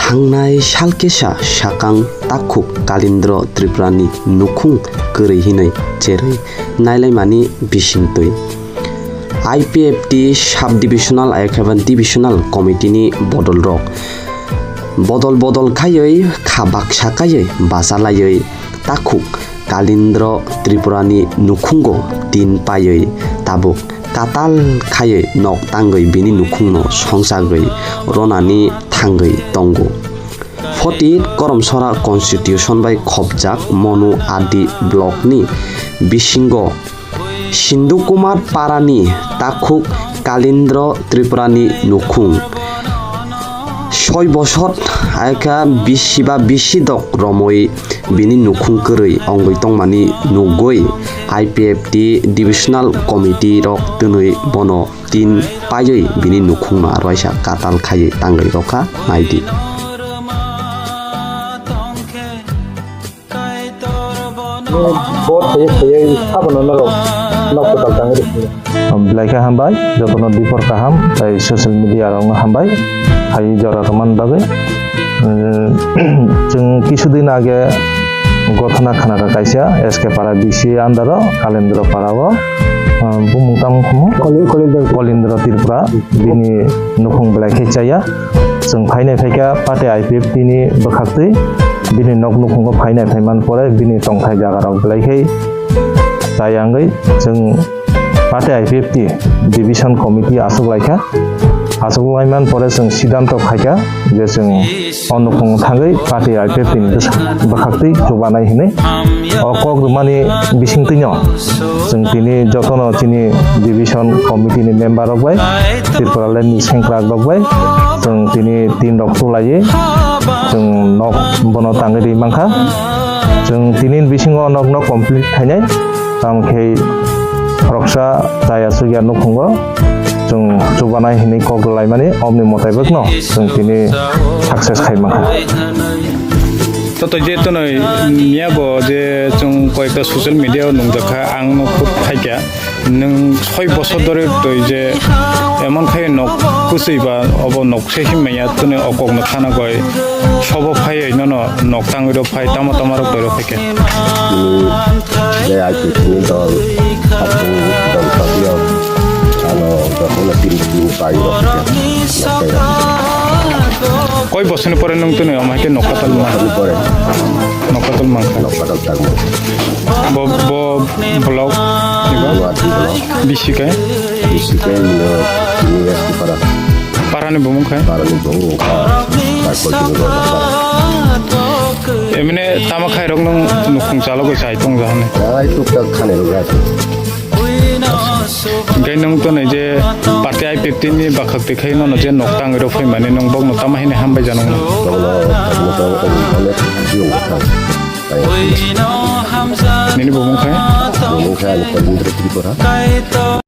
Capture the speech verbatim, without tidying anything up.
Thangnai salkesa sakang takhuk Kalindro Tripurani nukhung kwrwi hinwi cherwi nailaimani bisingtwi I P F T sub-divisional ayakhe ba divisional committee-ni bodolrok bodol bodol khaiwi kha baksa khaiwi bachalaiwi takhuk Kalindro Tripurani nukhungo tin paiwi tabuk katal khaiwi nok tangwi bini nukhungno songsagwi ronani thangwi tongo. Photit Koromsora constitution bai khopjak Monu Adi block ni bisingo Sindhu Kumar Parani takhuk Kalindro Tripurani nukhung. Soi bosor ayakha bisi ba bisi dok romwi bini nukhung kwrwi ongwi tongmani nugwi I P F T divisional committee rok twnwi bono tin paiwi bini nukhungno rwaisa katal khaiwi tangwi rwkha, naidi. Bo thaiwi thaiwi sabono norok nok kwtal tangwi rwkha. Belai khe hambai, jotono dipor kaham, tei social media rokno hambai, hai jora rwmani bagwi. Chwng kisu din age gothona khnakha kaisa S K Para B C under o Kalendra Para o, bumung tamo khumu? Kali-, Kalendra. Kalendra Tripura, bini nukhung belai khe chaya. Chwng phainai phaikha party I P F T ni bwkhaktwi bini nok nukhungo phainai phaiman pore bini tongthai jaga rok belai khe chaya wngwi chwng party I P F T division committee achuk laikha. Achuk laiman pore chwng siddhanto khaikha je chwng o nukhungo thangwi party I P F T ni bwsa-, bwkhaktwi chubanai hinwi. O kok rwmani bisingtwino chwng tini jotono chini division committee ni member rok bai, Tripura land ni sengkrak rok bai chwng tini tin rok tulaiwi chwng nok bono tangwi ri mankha. Chwng tini bisingo nok no complete khainai, tamo khe khoroksa chaya chukya nukhungo chwng chubanai hinwi kok rwlaimani, omni motaibokno chwng tini success khai mankha. Toto je tonoi miya bo je chwng koyekta social media o nungjak kha, ang no khud phaikha. Nwng soi bosor dhori toi je emon khai nok kwchwi ba obo nok se himya tonoi o kok no khana goi sobo phaiwi nono nok tangwi rw phai tamo tamo rok toi rw phaikha. Tini je I P F T ni dol, Hapung dol, Tapiok, ano, jotono tin tin pai rok khe. Koi bosoni pore nwng tini omo hai khe nok katal ma? Bosoni pore. Nok katal mankha. Nok katal chakma. Bo, bo block ni ba? Guwahati block. Bisi khe? Bisi khe no, ni S K Para. Para ni bumung khe? Para ni bumung kha. Bakol tini rok para. Emine tamo khai rok nwng nukhung chalo khe sai tong jahani. Ai tuk tak khani rok ya. Hingke nwng tonoi je party I P F T ni bwkhak twi khai nono je nok tangwi rw phaimani nwng bokno tamo hini hambai jano nwng? Bokno, bokno to onek jiyung bwkhak. Nini bumung khai? Bumung khai ani Kalindra Tripura.